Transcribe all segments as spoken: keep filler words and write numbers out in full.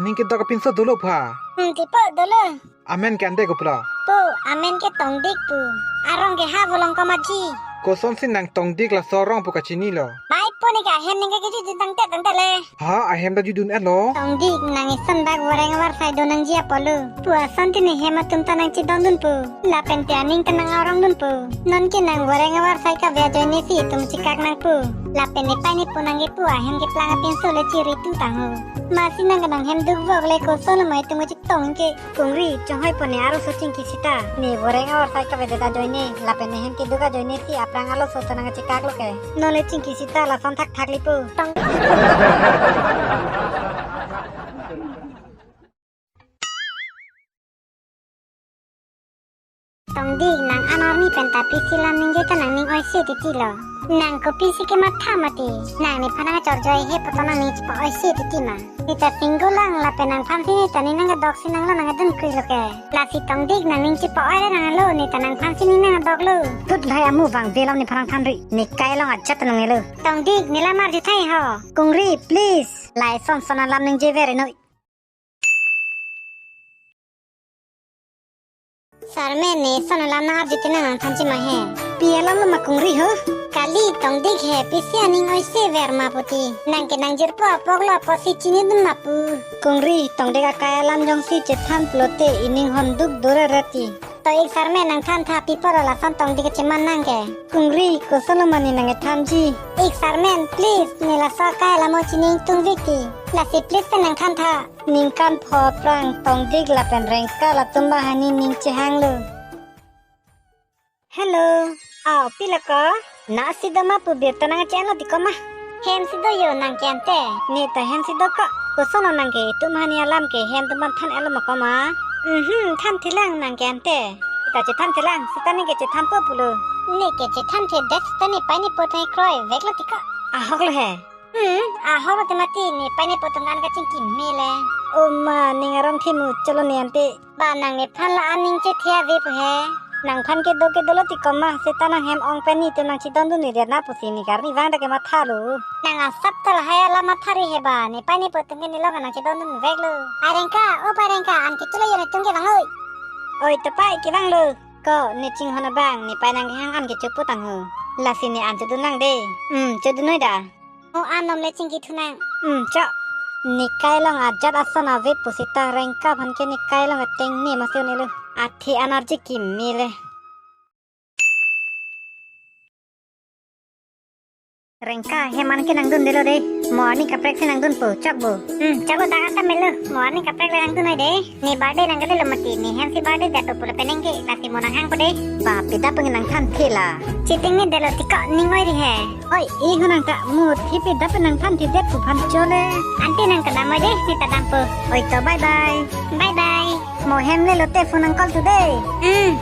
Ning kedok apinso dolo pha. Hmm, tipo dolo. Amen ke ante kopilo? Pu, amen ke Tongdik pu. Arong ke ha bolong komatji. Kosonsi nang Tongdik laso arong pu kachinilo? Bai pu, ne ke ahem ning ke kejui dun tangte tangte le. Ha, ahem ta jui dun-etlo. Tongdik, nang ison dak voreng avarsai do nangji apotlo. Pu asonte ne hem atum ta nangchedondun pu. Lapen te aning ta nang-arongdun pu. Non ke nang voreng avarsai kave ajoine si itum chekak nang pu. Lapen nepei nepo nang kepu ahem keplang apinso le chiri tu tang ho. Masi nang ke nang hem dukvok le, kosonlo ma itum kachetong ke. Kungri, chonghoi po ne arloso chingki sita. Ne voreng avarsai kavedet ajoine, lapen ne hem keduk ajoine si aphrang arloso ta nang chekaklo ke. Non le chingki sita lason thakthak lipo. Tong- Tongdik, nang an arni pen ta pisi alam ningje ta nang ning oise titi lo. Nang kopisi kematha mati. Nang nephan nangchorjoi he pu ta nang ning chepa-oise titi ma. Ne ta single lang lapen nangphansi ne ta ning nangkedoksi nanglo nangkedun krilo ke. Lasi Tongdik, nang ning chepa-oi le nanglo, ne ta nangphansi ning nangkedoklo. Tut, lahai amu vangve alam nephan nangthanri. Ne kai along ajat nangnelo. Tongdik, ne lam arju thai ho. Kungri, please. Lahai son son alam ningje ver noi. Sarmen, ne son alam nang-arju te nang nangthanji ma he? Pi alamlo ma Kungri ho? Kali, Tongdik he, pisi aning oise ver ma puti. Nang ke nang jirpo apoklo apotsi chinidun ma pu. Kungri, Tongdik akai alam jongsi chethan pulote ining honduk dore reti. To ik Sarmen, nang thantha pi apotlo lason Tongdik kecheman nang ke. Kungri, kosonlo ma ne nang kethanji? Ik Sarmen, please, ne laso akai alam o chini ingtungvek ti. Lasi please pen nang thantha. Ningkan pho aphrang Tongdik lapen Rengka latum banghini ning chehanglo. Hello. Aw, pilo ko? Nasi do ma pu birta nangche-enlo ti ko ma? Hemsi do yo nang ke ante. Ne ta hemsi do ko. Kosonlo nang ke itum banghini alam ke hem atum aphan than-etlo ma ko ma? Mhm, thanthelang nang ke ante. Ita chethanthelang, sita ne ke chethanpo pulo. Ne ke chethanthedet sita nepei nepo ta kroiveklo ti ko. Ahoklo he. Hmm, ahoklo te mati, nepei nepo atum an kachingki me le. O ma, ning arong thimu cholo ne ante. Ba nang nephan la an ning chethe ave pu he. Nangphan kedo kedolo ti ko ma, seta nang hem ong pen ne itum nangchedondun-edet na pusi ne karni vang dak kemathalo. Nang asap ta lahai alam mathari he ba, nepei nepo atum ke nelong nangchedondunveklo. Pai Rengka, o Pai Rengka, an kecho lo yo netum kevang oi. Oi to pai, kevanglo. Ko, ne chinghon abang, nepei nangkehang an kechopo tang ho. Lasi ne an chodun nang de. Hmm, chodun noi da. O anom le chingki thu nang. Hmm, cho. Ne kai along ajat ason ave pu sita Rengka aphan ke ne kai along ateng ne masi un-elo. Athe an arje keme le. Rengka, hem an ke nangdundelo de. Mo arni kaprek si nangdunpo, chokpo. Hmm, chokpo, dak an ta melo. Mo arni kaprek le nangdun noi de. Ne birthday nangkele lo mati, ne hemsi birthday det to pulo penang ke, lasi mo nanghangpo de. Ba, pida pen nangthanthe la. Chetingnedetlo ti ko ning oiri he. Oi, i ho nang ta, mo thi pida pen nangthanthedet pu aphan chole. Ante nang kedam oi de, ne ta dampo. Oi to, bye bye. Bye bye. Mo hem le lote phone nang call tu de. Hmm.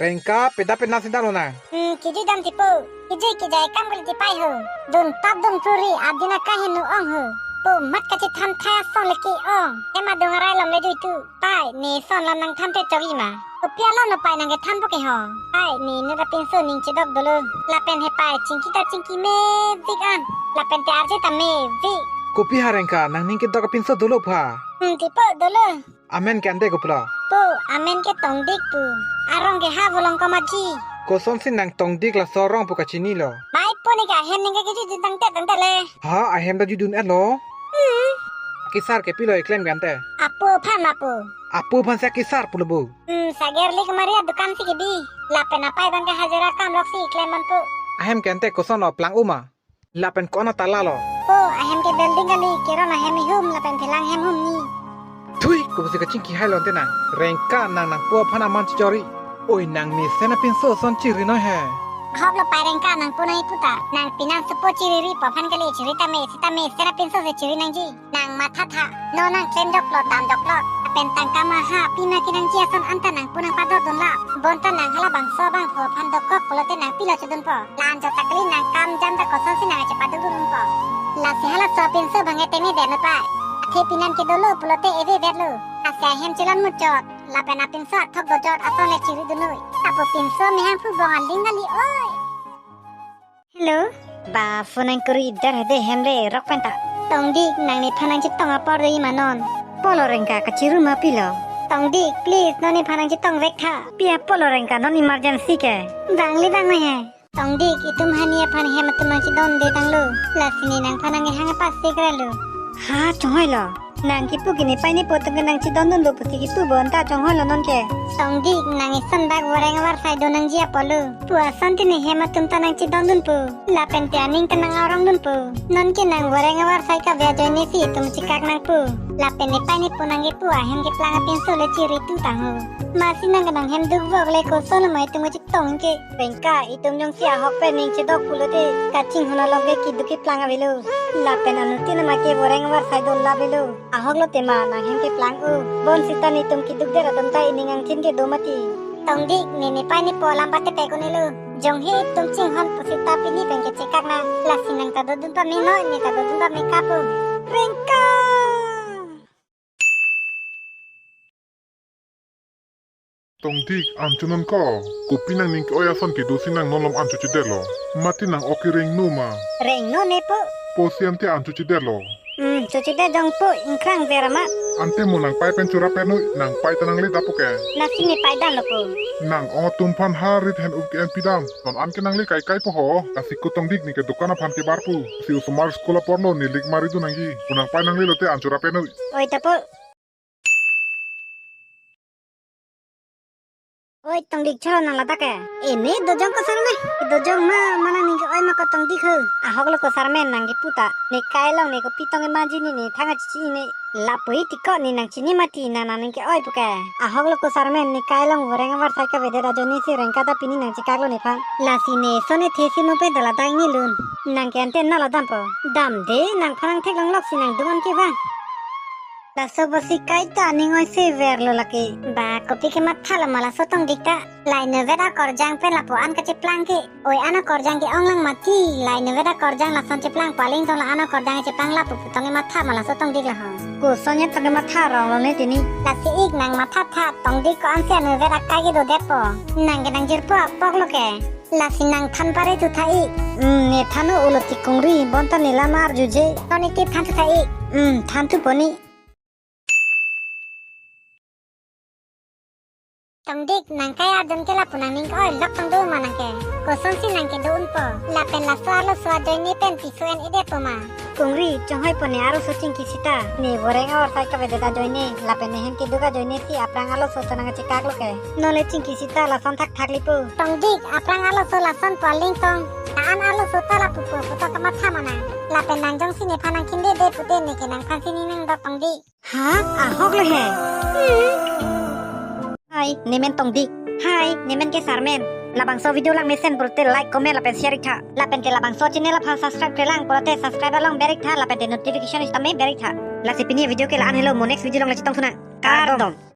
Rengka, pida pen nasi dam lo nang? Hmm, kejui dam tipo. Kejui kejai akam kali tipai ho. Dun tap dun puri, adina kaheno ong ho. Pu mat kachethan thai ason le ke-ong. Ema dung arai along le jui tu. Pai, ne son alam nangthanthe chok-i ma? Kopi alamlo pai nang kethanpo ke ho? Pai, ne inut apinso ning chedok dolo. Lapen he pai, chingki ta chingki mevik an. Lapen te arje ta mevik. Kopi ha Rengka, nang ning kedok apinso dolo pha? Hmm, tipo dolo. Amen ke ante kopilo? Pu, amen ke Tongdik pu. Arong ke ha bolong komatji. Kosonsi nang Tongdik laso arong pu kachinilo? Bai pu, ne ke ahem ning ke kejui dun tangte tangte le. Ha, ahem ta jui dun-etlo. Hmm. Kesar ke pilo eklem ke ante? Apo aphan ma pu. Apo aphan si kesar pulo bo. Hmm, Sagerli Maria dukan si kebi. Lapen apei abang ke hajira kam loksi klem man pu. Ahem ke ante kosonlo, plang-o ma? Lapen ko-an atala lo? O, ahem ke building kali, keron ahem ihum, lapen phelang hem hum ni. Thui, kopusi kachingki hai lo ante nang. Rengka, nang nangpo aphan aman chichori. Oi, nang mesen apinso ason chiri noi he. Ahoklo pai Rengka, nangpo nang ipu ta. Nang pinan sopo chiriri po aphan kali, chiri tame, sitame mesen apinso si chiri nangji. Nang mathatha, non nang klem joklo, dam joklo. Lapen tangka maha, pima kenangji ason anta nangpo nang pador dunlo. Bonta nang halabangso abangphu aphan dokok pulote nang pilo chodunpo. La-an jota kali, nang kam jam ta kosonsi nang chepaduk dunpo. Lasi halaso apinso abang ke tengne det noi pai. Athe pinan kedolo pulote eve vetlo. Lasi ahem chelan muchot. Lapen apinso athok dojot ason le chiri dun noi. Lapu pinso mehang phu bong aling kali oi. Hello. Ba phone nang kuri der hede hem le rok penta. Tongdik, nang nephan nangchetong apor do-i ma non. Polo Rengka, kachiru ma pilo. Tongdik, please, non nephan nangchetong vek tha. Pi apotlo Rengka, non emergency ke. Bang le bang he. Tongdik, itum hani aphan hem atum nangchedonde tanglo. Lasi ne nangphan nangkehang apasik ra lo. Ha, chonghoi lo. Nang kipu ke nepei nepo atum ke nangchedondunlo pusi kipu bonta chonghoi lo nonke. Tongdik, nang ison bak voreng avarsai do nangji apotlo. Pu ason te ne hem atum ta nangchedondunpo. Lapen te aning ta nang-arongdunpo. Nonke nang voreng avarsai kave ajoine si itum chekak nangpo. Lapen nepei nepo nangkepu ahem keplang apinso le chiri tu tangho. Masi nang ke nang hem dukvok le koson ma itum chetong ke. Rengka, itum jongsi ahok pen ning chedok pulote, kachinghon along ke keduk keplang avelo. Lapen anuttin ama ke voreng avarsai do la avelo. Ahok lo tema nang hem keplang o. Bonsita netum keduk der atum ta ining angthin ke do mati. Tongdik, ne nepei nepo alam bate pek un-elo. Jongsi itum chinghon pusita pini pen ke chekak nang. Lasi nang ta dodun pame noi, ne ta dodun pame kapu. Rengka! Tongdik, an chonon ko. Kopi nangning ke-oi ason kedo si nang non malom an chochedetlo. Mati nang ok ke rengno ma? Rengno ne po. Po si ante an chochedetlo. Hmm, chochedet jong po, ingkrang vera ma. Ante mo nangpei pen chura pen noi, nangpei ta nangle dapo ke. Lasi nepei damlo po. Nang ong atum aphan ha rit hen up ke-en pidam. Non an ke nangle kaikai po ho. Lasi ko Tongdik, ne ke dukan aphan kebar pu. Si osomar school apor lo, ne lik mari dun nangji. Ko nangpei nangle lote an chura pen noi. Oi ta po. Oi Tongdik, cholo nang ladak ke. E ne dojong ko Sarmen? Dojong ma, ma nangning ke-oi ma ko Tongdik ho. Ahok lo ko Sarmen, nang kepu ta. Ne kai along ne kopi tong kemanji ne, ne thang achichi ne. Lapu-i tiko ne nang chini mati, nang nangning ke-oi pu ke. Ahok lo ko Sarmen, ne kai along voreng avarsai kavedet ajoine si Rengka ta pini nangchekak lo nephan. Lasi ne son ethe si mo pen ta ladak ne lun. Nang ke ante na lo dampo. Damde, nangphan nangtheklong lok si nang dun-an ke bang. Laso bosi kaita aning oi se verlo lake. Ba, kopi kemathalo ma laso Tongdik ta. La inutvet akorjang pen lapu an kacheplang ke. Oi, an akorjang ke-ong lang mati. La inutvet akorjang lason cheplangpo, aling tong la an akorjang cheplang lapu pu tong kematha ma laso Tongdik la ho. Koson ya tong kematha rong lo ne tini. Lasi ik nang matha tha, Tongdik, ko-ansi inutvet akai kedodetpo. Nang ke nangjirpo apok lo ke. Lasi nang than pare thu tha ik. Hmm, ne than-o ulo ti kongri, bonta ne lam arjuje. Non ik ke than thu tha ik. Hmm, than thupo ni. Tongdik, nang kai ardun ke lapu nangning ke-oi lok tong do ma nang ke. Kosonsi nang kedo unpo. Lapen laso arloso ajoine pen piso en-edetpo ma? Kongri, chonghoipo ne arloso chingki sita. Ne voreng avarsai kavedet ajoine, lapen ne hem keduk ajoine si aphrang arloso ta nangchekak lo ke. Non le chingki sita lason thakthak lipo. Tongdik, aphrang arloso lason po aling tong. La an arloso ta lapu po pu tong kematha ma nang. Lapen nang jongsi nephan nangkhinde de pute ne ke nangphan si ning nangdok Tongdik. Ha? Ahok le he. Hi, nemen Tongdik. Hi, nemen ke Sarmen. Labangso video langmesen pulote like, comment lapen share ik tha. Lapen ke labangso channel aphan subscribe-kre lang pulote subscribe along ber ik tha, lapen te notification sitame ber ik tha. Lasi pini video ke la-an helo, mo next video along le chetong thunang. Kardom.